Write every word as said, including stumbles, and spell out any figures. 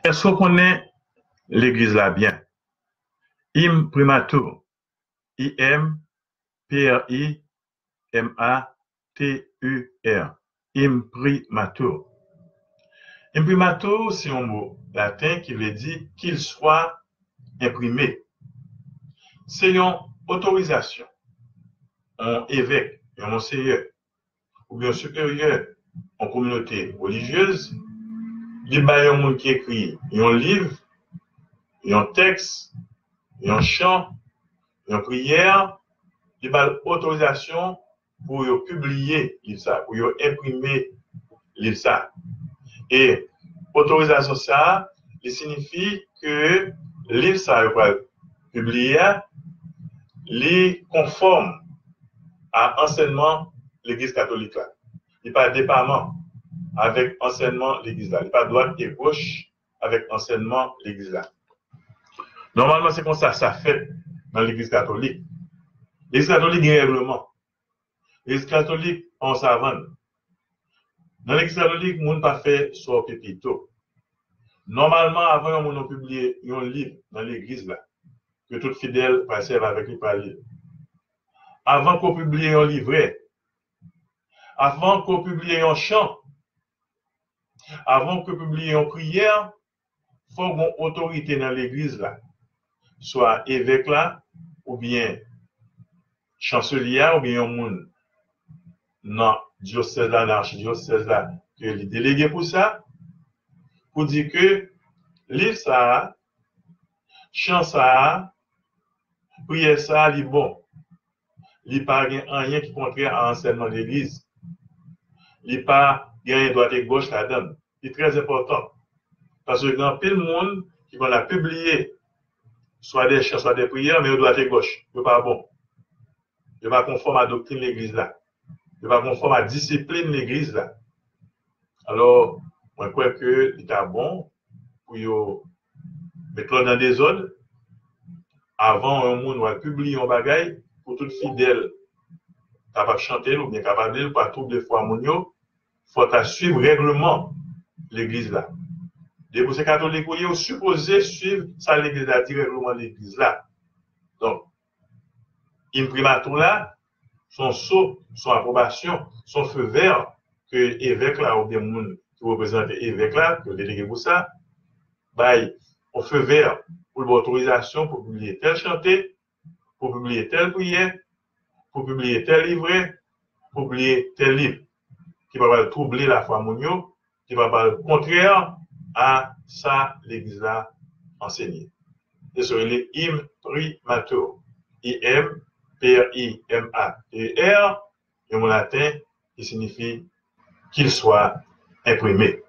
Èske w konnen legliz la byen? Imprimatur. I M P R I M A T U R. Imprimatur. Imprimatur se yon mo laten ki vle di qu'il soit imprimé. Se yon otorizasyon yon evèk, yon monseyè, oubyen yon siperyè yon kominote relijyez, li bay yon moun ki ekri yon liv, yon tèks, yon chan, yon priyè, li ba l otorizasyon pou yo pibliye liv sa, pou yo enprime liv sa. E otorizasyon sa, li siyifi ke liv sa yo pral pibliye a, li konfòm a ansèyman Legliz Katolik la. Li pa depaman avèk ansèyman Legliz la. Li pa dwat e goch avèk ansèyman Legliz la. Nòmalman, se konsa sa fèt nan Legliz Katolik. Legliz Katolik gen règleman. Legliz Katolik pa yon savann. Nan Legliz Katolik, moun pa fè sa w pipito. Nòmalman, avan yon moun pibliye yon liv nan legliz la, ke tout fidèl pral sèvi avèk li, pral li. Avan ke w pibliye yon livrè, avan ke w pibliye yon chan, avan ke w pibliye yon priyè, fò gen otorite nan legliz la, swa evèk la, oubyen chanselye a, oubyen yon moun nan dyosèz la, nan achidyosèz la, ke li delege pou sa, pou di ke liv sa a, chan sa a, priyè sa a, li bon. Li pa gen anyen ki kontrè a ansèyman legliz. Li pa gen anyen dwat e goch ladan l. Li trè enpòtan. Paske gen anpil moun ki konn ap pibliye swa de chan, swa de priyè, men yo dwat e goch. Yo pa bon. Yo pa konfòm a doktrin legliz la. Yo pa konfòm a disiplin legliz la. Alò, mwen kwè ke li ta bon pou yo met lòd nan dezòd. Avan yon moun wè pibliye yon bagay, pou tout fidèl kapab chante l oubyen kapab li l, pa twouble fwa moun yo, fò ta swiv règleman legliz la. Depi w se katolik ou ye, ou sipoze swiv sa legliz la di, règleman legliz la. Donk, imprimatur la, se yon so, se yon apwobasyon, se yon fe vè ke evèk la oubyen moun ki reprezante evèk la, ke yo delege pou sa, bay yon fe vè pou l ba otorizasyon pou pibliye tèl chante, pou pibliye tèl priyè, pou pibliye tèl livrè, pou pibliye tèl liv, ki pa pral twouble lafwa moun yo, ki pa pral kontrè a sa legliz la ansenye. Se sa yo rele imprimatur. I M P R I M A T U R, yon mo laten ki siyifi qu'il soit imprimé.